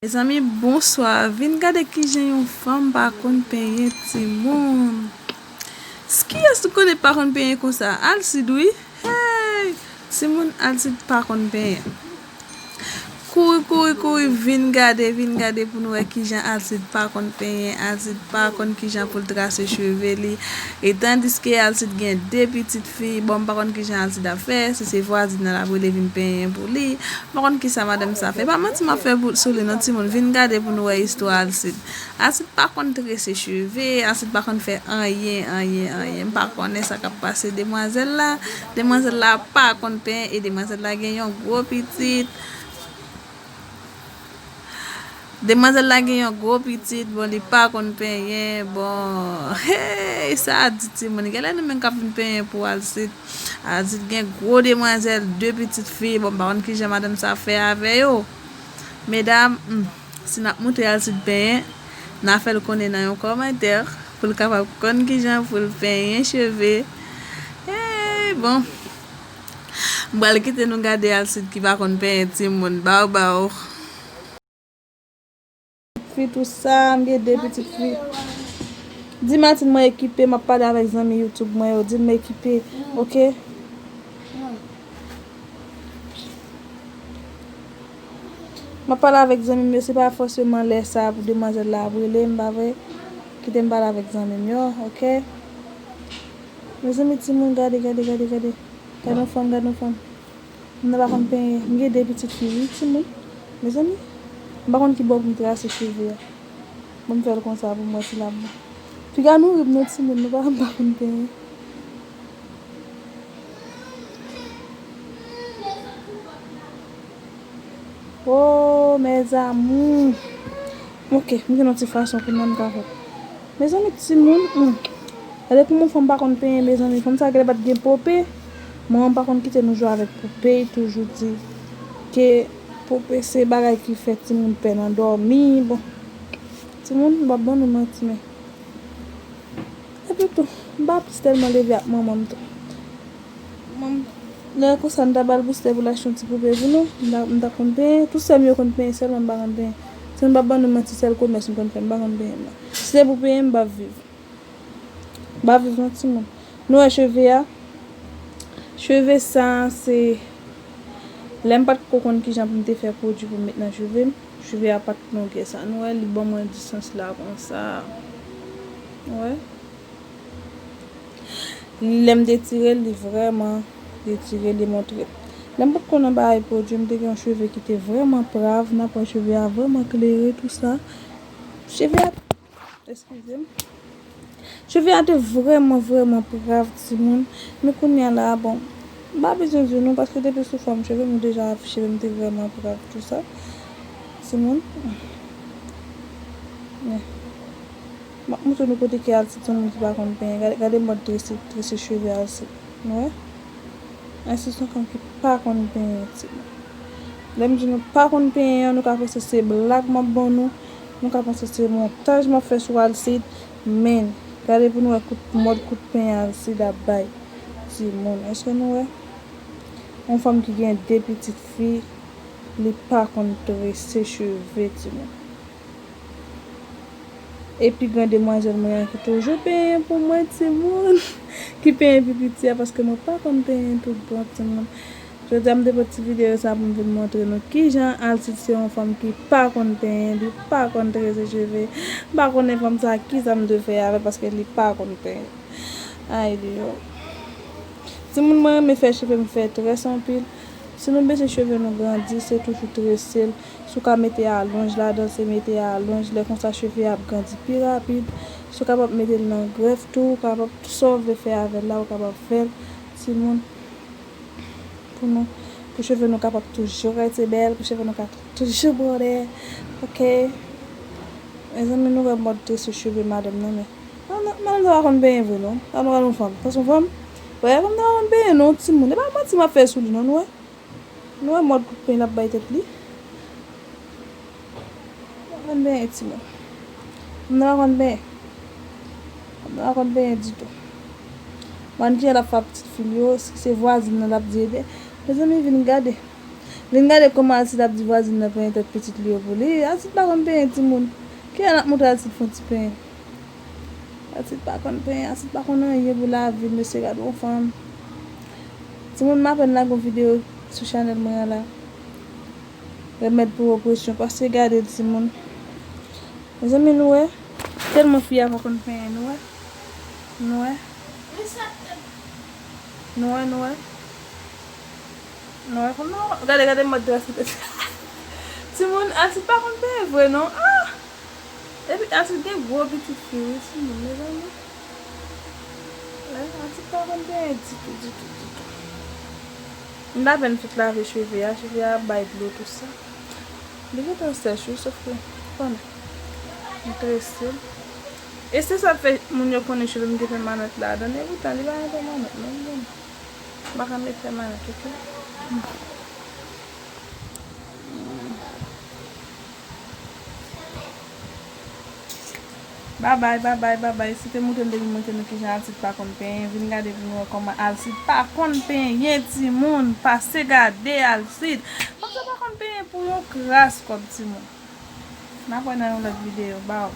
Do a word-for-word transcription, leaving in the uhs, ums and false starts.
Mezanmi, bonswa. Vin gade kijan yon fanm pa konn penyen timoun. S-, kiyès nou konnen pa konn penyen konsa? Alcide, wi. Hey! Timoun, Alcide pa konn penyen. Kouri, kouri, kouri, vin gade, vin gade pou nou wè kijan Alcide pa konn penyen. Alcide pa konn kijan pou l trase cheve li. E tandiske Alcide gen de pitit fi, bon, m pa konn kijan Alcide ap fè, si se vwazin nan l ap rele vin penyen pou li. M pa konn kisa madanm sa fè. Pa manti m ap fè pou, sou li non, timoun. Vin gade pou nou wè istwa Alcide. Alcide pa konn trese cheve, Alcide pa konn fè anyen, anyen, anyen. M pa konnen sa k ap pase demwazèl la. Demwazèl la pa konn penyen e demwazèl la gen yon gwo pitit. Demwazèl la gen yon gwo pitit, bon, li pa konn penyen, bon, hey, sa a di timoun, genlè nou menm k ap vin penyen pou Alcide. Alcide gen gwo demwazèl, de pitit fi, bon, m pa konn kijan madanm sa fè avè yo. Medam, hmm, si n ap montre Alcide penyen, n a fè l konnen nan yon kòmantè, pou l kapab konn kijan pou l penyen cheve. Hey, bon. M pral kite nou gade Alcide ki pa konn penyen timoun. Baw, baw. Fi tou sa, m gen de pitit fi. Di Martine mwen ekipe, m ap pale avèk zanmi YouTube mwen yo. Di l m ekipe, oke? M ap pale avèk zanmi m yo, se pa fòseman lè sa a pou demwazèl la ap rele m, pa vre? Kite m pale avèk zanmi m yo, oke? Mezanmi, timoun, gade, gade, gade, gade. Gade yon fanm, gade yon fanm. Moun nan pa konn penyen. M gen de pitit fi, wi, timoun. Mezanmi, m pa konn ki bò pou m trase cheve a. Bon, m fè l konsa pou m wè si l ap bon. Piga nou ri m non, timoun, nou pa, m pa konn penyen. Oh, mes amours. Ok, m gen yon ti fason pou mwen m ka fè. Mezanmi, timoun, hmm. Gade kòman fanm pa konn penyen, mezanmi. Fanm sa genlè pa t gen pope. Manman pa konn kite nou jwe avèk pope. Li toujou di ke pope se bagay ki fè timoun pè nan dòmi. Bon, timoun, m p ap ban nou manti, men. Epi tou, m pa plis tèlman leve ak manman m tou. Manm, lè konsa, m ta ba l bistè pou l achte yon ti poupe pou nou. M ta, m ta konn penyen. Tout sè m yo konn penyen, sèlman m pa konn penyen. Si m pa ban nou manti, sèl komès m konn fè, m pa konn penyen, non. Si se pou penyen, m p ap viv. M p ap viv non, timoun. Nou wè cheve a? Cheve sa, se lè m pa t ko konn kijan pou m te fè pwodui pou m met nan cheve m. Cheve a pa t longè sa. Nou wè, li ban mwen distans la konsa. Ou wè? Lè m detire l, li vrèman detire, li montre. Lè m pa t konn nan bagay pwodui, m te gen yon cheve ki te vrèman prav, n ap wè cheve a vrèman klere, tou sa. Cheve a, eskize m. Cheve a te vrèman, vrèman prav, timoun. Men kounye a la, bon, m pa bezwen di nou, paske depi sou fòm cheve m, ou deja wè cheve m te vrèman prav, tou sa. Timoun. Men. M ap montre nou kote ke Alcide se yon moun ki pa konn penyen. Gade, gade mòd trese, trese cheve Alcide. Nou wè? Alcide se yon fanm ki pa konn penyen, timoun. Lè m di nou pa konn penyen an, nou ka panse se blag m ap ban nou. Nou ka panse se montaj m ap fè sou Alcide. Men, gade pou nou wè kout, mòd kout penyen Alcide ap bay. Timoun, èske nou wè? Yon fanm ki gen de pitit fi, li pa konn trese cheve, timoun. Epi gran demwazèl mwen an ki toujou penyen pou mwen, timoun. Ki penyen pi piti a, paske mwen pa konn penyen tout bon, timoun. Jodi a, m te pote ti videyo sa pou m vin montre nou kijan Alcide se yon fanm ki pa konn penyen, li pa konn trese cheve. M pa konnen fanm sa kisa m dwe fè avè l, paske li pa konn penyen. Ay, Dye. Timoun, mwen renmen fè cheve m fè très anpil. Si nou bezwen cheve nou grandi, se toujou trese l. Si w ka mete alonj ladan, se mete alonj. Lè konsa, cheve a ap grandi pi rapid. Si w kapab mete l nan grèf tou, w kapab, sa w vle fè avè l la, ou kapab fè l. Timoun, pou nou, pou cheve nou kapab toujou rete bèl, pou cheve nou ka toujou bwòdè. Ok? Mezanmi, nou wè mòd trese cheve madanm nan, men. Madanm, madanm sa pa konn penyen vre, non. Sa nou wè yon fanm. Sa se yon fanm? Wè, fanm nan pa konn penyen, non, timoun. E pa manti m ap fè sou li, non, nou wè. Nou wè mòd kout penyen l ap bay tèt li. Pa konn penyen, timoun. Fanm nan pa konn penyen. Fanm nan pa konn penyen ditou. M pa konn kijan l ap fè ak pitit fi l yo, èske se vwazin nan l ap di ede. Mezanmi, vin gade. Vin gade kòman Alcide ap di vwazin nan penyen tèt pitit li yo pou li. Alcide pa konn penyen timoun. Kilè n ap montre Alcide fè yon ti penyen? Alcide pa konn penyen, Alcide pa konn anyen pou lavi l, mesye, gade yon fanm. Timoun, m apèn lage yon videyo sou chanèl mwen an la. Remèd pou opresyon, pase gade l, timoun. Mezanmi, nou wè? Tèlman fi a pa konn penyen, nou wè? Nou wè? Nou wè, nou wè? Nou wè, non, gade, gade mòd dras li. Timoun, Alcide pa konn penyen vre, non. Ah! Epi Alcide gen gwo pitit fi, wi, timoun, mezanmi. Wè, Alcide pa konn penyen ditou, ditou, ditou. M ta apèn fin lave cheve a, cheve a ap bay dlo, tout sa. Li gentan sèch, wi, sòf ke, konnen, m trese l. E se sa k fè moun yo konnen cheve m te fè manèt ladan l, e poutan li pa gen fè manèt, non, m konnen. M pa ka met fè manèt, oke? Babay, babay, babay. Si te montre m depi montre nou kijan Alcide pa konn penyen, vin gade pou nou wè kòman Alcide pa konn penyen, timoun. Pase gade Alcide. Fanm sa pa konn penyen pou yon kras kòb, timoun. N ap wè nan yon lòt videyo. Baw.